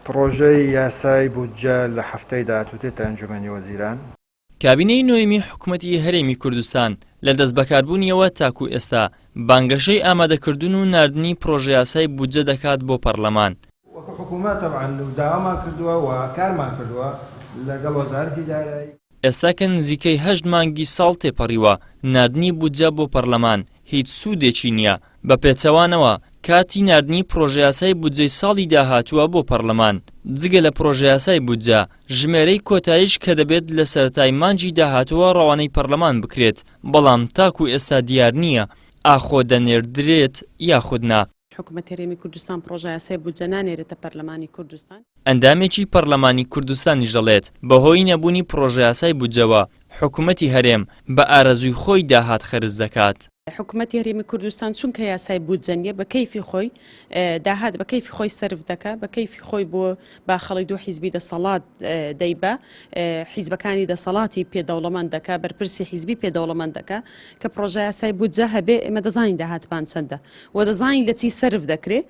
پڕۆژەی یاسای بودجە لە هەفتەی داهاتوو دێتە ئەنجومەنی وەزیران. کابینەی نۆیەمی حکومەتی هەرێمی کوردستان لە دەستبەکاربوونیەوە تاکو ئێستا بانگەشەی ئامادەکردن و ناردنی پڕۆژەیاسای بودجە دەکات بۆ پەڕلەمان. وەکو حکومەت تەبعەن داوامان کردووە و کارمان کردووە لەگەڵ وەزارەتی دارایی. ئێستا کە نزیکەی هەشت مانگی ساڵ تێپەڕیوە، ناردنی بودجە بۆ پەڕلەمان هیچ سوودێکی نییە، بە پێچەوانەوە کاتی ناردنی پڕۆژەیاسای بودجەی ساڵی داهاتووە بۆ پەڕلەمان، جگە لە پڕۆژەیاسای بودجە، ژمێرەی کۆتاییش کە دەبێت لە سەرەتای مانگی داهاتووە ڕەوانەی پەڕلەمان بکرێت، بەڵام تاکو ئێستا دیار نییە ئاخۆ دەنێردرێت یاخود نا. حکومەت هەرێمی کوردستان پڕۆژەیاسای بودجە نانێرێتە پەرلەمانی کوردستان. ئەندامێکی پەرلەمانی کوردستانیش دەڵێت، بەهۆی نەبوونی پڕۆژەیاسای بودجەوە، حکومەتی هەرێم بە ئارەزووی خۆی داهات خەرج دەکات. حکومەتی هەرێمی کوردستان چونکە یاسای بودجە نییە، بە کەیفی خۆی داهات بە کەیفی خۆی سەرف دەکا، بە کەیفی خۆی بۆ باخەڵی دوو حیزبی دەسەڵات دەیبا، حیزبەکانی دەسەڵاتی پێ دەوڵەمەند دەکا، بەرپرسی حیزبی پێ دەوڵەمەند دەکا، کە پڕۆژەیاسای بودجە هەبێ ئێمە دەزانین داهاتمان چەندە و دەزانین لە چی سەرف دەکرێ،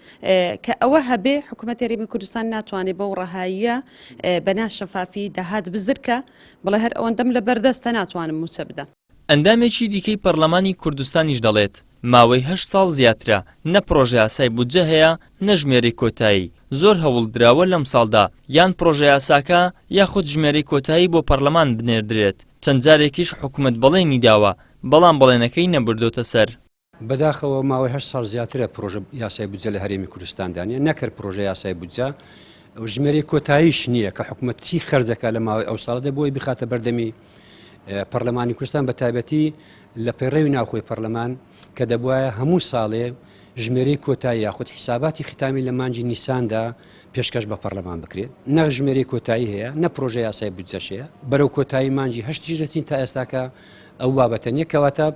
کە ئەوە هەبێ حکومەتی هەرێمی کوردستان ناتوانێ بەو ڕەهاییە بە ناشەفافی داهات بزرکە، بڵێ هەر ئەوەندەم لە بەردەستە ناتوانم مووچە بدەم. ئەندامێکی دیکەی پەرلەمانی کوردستانیش دەڵێت، ماوەی هەشت ساڵ زیاترە نە پڕۆژەیاسای بودجە هەیە نە ژمێرەی کۆتایی، زۆر هەوڵدراوە لەمساڵدا یان پڕۆژەیاساکە یاخود ژمێرەی کۆتایی بۆ پەرلەمان بنێردرێت، چەند جارێکیش حکومەت بەڵێنی داوە، بەڵام بەڵێنەکەی نەبردۆتە سەر. بەداخەوە ماوەی هەشت ساڵ زیاترە پرۆژە یاسای بودجە لە هەرێمی کوردستاندا نیە، نەک هەر پرۆژە یاسای بودجە، ژمێرەی کۆتاییش نییە کە حکومەت چی خەرجەکە لە ماوەی ئەو ساڵەدا بۆی بخاتە بەردەمی پەرلەمانی کوردستان بە تایبەتی لە پەیڕەوی ناوخۆی پەرلەمان کە دەبواە هەموو ساڵێ ژمێرەی کۆتایی یاخود حیساباتی ختامی لە مانگی نیساندا پێشکەش بە پەرلەمان بکرێت نە ژمێرەی کۆتایی هەیە نە پرۆژە یاسای بودجەش هەیە بەرەو کۆتایی مانگی هەشتیش دەچین تا ئێستاکە ئەو بابەتە نییە کەواتە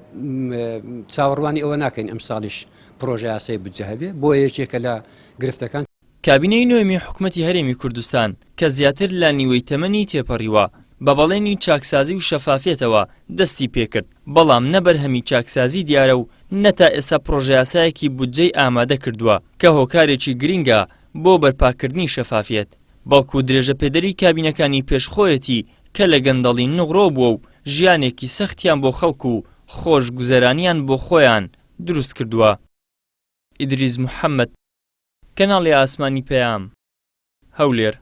چاوەڕوانی ئەوە ناکەین ئەمساڵیش پرۆژە یاسای بودجە هەبێ بۆیە یەکێکە لە گرفتەکان. کابینەی نۆیەمی حکومەتی هەرێمی کوردستان کە زیاتر لە نیوەی تەمەنی تێپەڕیوە، بە بەڵێنی چاکسازی و شەفافیەتەوە دەستی پێکرد، بەڵام نە بەرهەمی چاکسازی دیارە و نە تا ئێستا پڕۆژەیاسایەکی بودجەی ئامادە کردووە کە هۆکارێکی گرنگە بۆ بەرپاکردنی شەفافیەت، بەڵکو درێژەپێدەری کابینەکانی پێش خۆیەتی کە لە گەندەڵی نغرۆ بووە و ژیانێکی سەختیان بۆ خەڵک و خۆشگوزەرانیان بۆ خۆیان دروست کردووە. ئیدریس محەمەد، کەناڵی ئاسمانی پەیام، هەولێر.